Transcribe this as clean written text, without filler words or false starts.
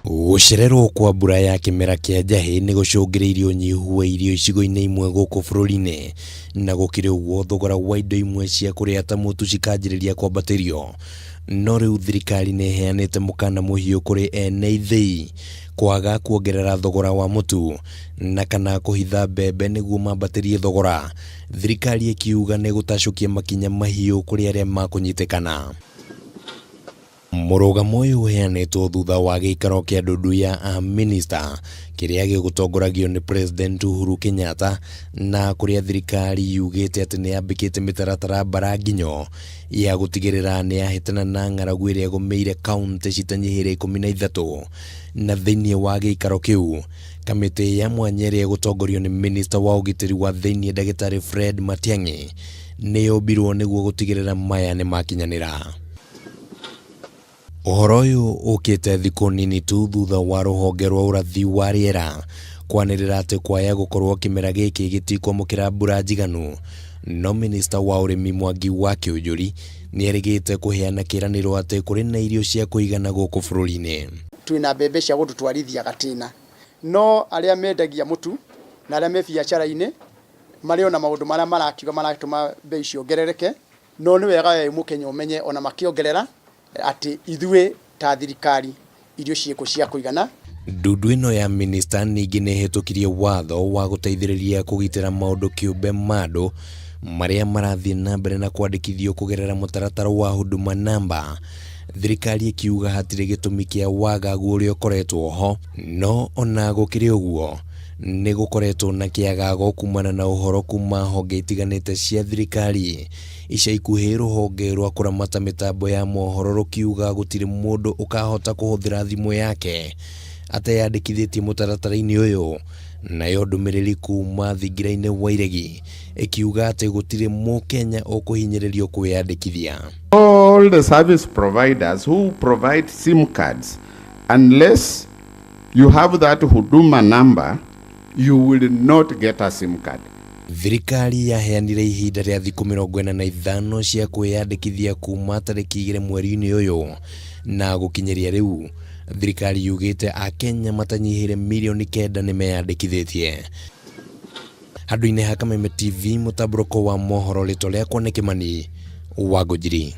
Gũcererwo kwa mbura ya kĩmera kĩa njahĩ nĩ gũcũngĩrĩirie ũnyihu wa irio icigo-inĩ imwe gũkũ bũrũri-inĩ, na gũkĩrĩ ũguo thogora wa indo imwe cia kũrĩa ta mũtu cikanjĩrĩria kwambatĩrio. No rĩu thirikari nĩ ĩheanĩte mũkana mũhiũ kũrĩ ene ithĩi kwaga kuongerera thogora wa mũtu na kana kũhitha mbembe nĩguo mambatĩrie thogora, thirikari ĩkiuga nĩ ĩgũtacũkia makinya mahiũ kũrĩ arĩa makũnyitĩkana. Mũrũgamo ũyũ ũheanĩtwo thutha wa gĩikaro kĩa ndundu ya amĩnĩsta kĩrĩa gĩgũtongoragio nĩ President Uhuru Kenyatta na kũrĩa thirikari yugĩte atĩ nĩ yambĩkĩte mĩtaratara mbaranginyo ya gũtigĩrĩra nĩ yahĩtana na ng'aragu ĩrĩa ĩgũmĩire kauntĩ citanyihĩire 13 na thĩinĩ wa gĩikaro kĩu kamĩtĩ ya mwanya ĩrĩa ĩgũtongorio nĩ minista wa ũgitĩri wa thĩinĩ ndagĩtarĩ Fred Matiang'i nĩ yombirwo nĩguo gũtigĩrĩra maya nĩ makinyanĩra. Ũhoro ũyũ ũkĩte thikũ nini tu thutha wa rũhonge rwa ũrathi wa rĩera kwanĩrĩra atĩ kwaya gũkorwo kĩmera gĩkĩ gĩtikwamũkĩra mbura njiganu. No minista wa ũrĩmi Mwangi wa Kĩũnjũri nĩ erĩgĩte kũheana kĩĩranĩro atĩ kũrĩ na irio cia kũigana gũkũ bũrũri-inĩ. Twĩna mbembe cia gũtũtwarithia gatĩna, no arĩa mendagia mũtu na arĩa me biacara-inĩ marĩ o na maũndũ marĩa marakiuga maratũma mbei ciongerereke. No nĩ wega we wĩ Mũkenya ũmenye ona makĩongerera atĩ ithuĩ ta thirikari irio ciĩkwo cia kũigana. Ndundu ĩno ya minista ningĩ nĩ ĩhĩtũkirie watho wa gũteithĩrĩria kũgitĩra maũndũ kĩũmbe ma andũ marĩa marathiĩ na mbere na kwandĩkithio kũgerera mũtaratara wa Huduma Namba, thirikari ĩkiuga hatirĩ gĩtũmi kĩa wagagu ũrĩa ũkoretwo ho. No ona gũkĩrĩ ũguo, nĩ gũkoretwo na kĩagago kumana na ũhoro kuma honge itiganĩte cia thirikari. Ica ikuhĩ rũhonge rwa kũramata mĩtambo ya mohoro rũkiuga gũtirĩ mũndũ ũkahota kũhũthĩra thimũ yake ateyandĩkithĩtie mũtaratara-inĩ ũyũ. Nayo ndũmĩrĩri kuma thingira-inĩ wa iregi ĩkiuga atĩ gũtirĩ mũkenya ũkũhinyĩrĩrio kwĩyandĩkithia. All the service providers who provide SIM cards, unless you have that Huduma number, you will not get a SIM card. Thirikari yaheanire ihinda rĩa thikũ 45 cia kwĩyandĩkithia kuma tarĩki 2 mweri-inĩ ũyũ, na gũkinyĩria rĩu thirikari yugĩte akenya matanyihĩire mirioni 9 nĩ meyandĩkithĩtie. Handũ-inĩ ha Kameme TV, mũtambũrũko wa mohoro, rĩtwa rĩakwa nĩ Kĩmani wa Ngũnjiri.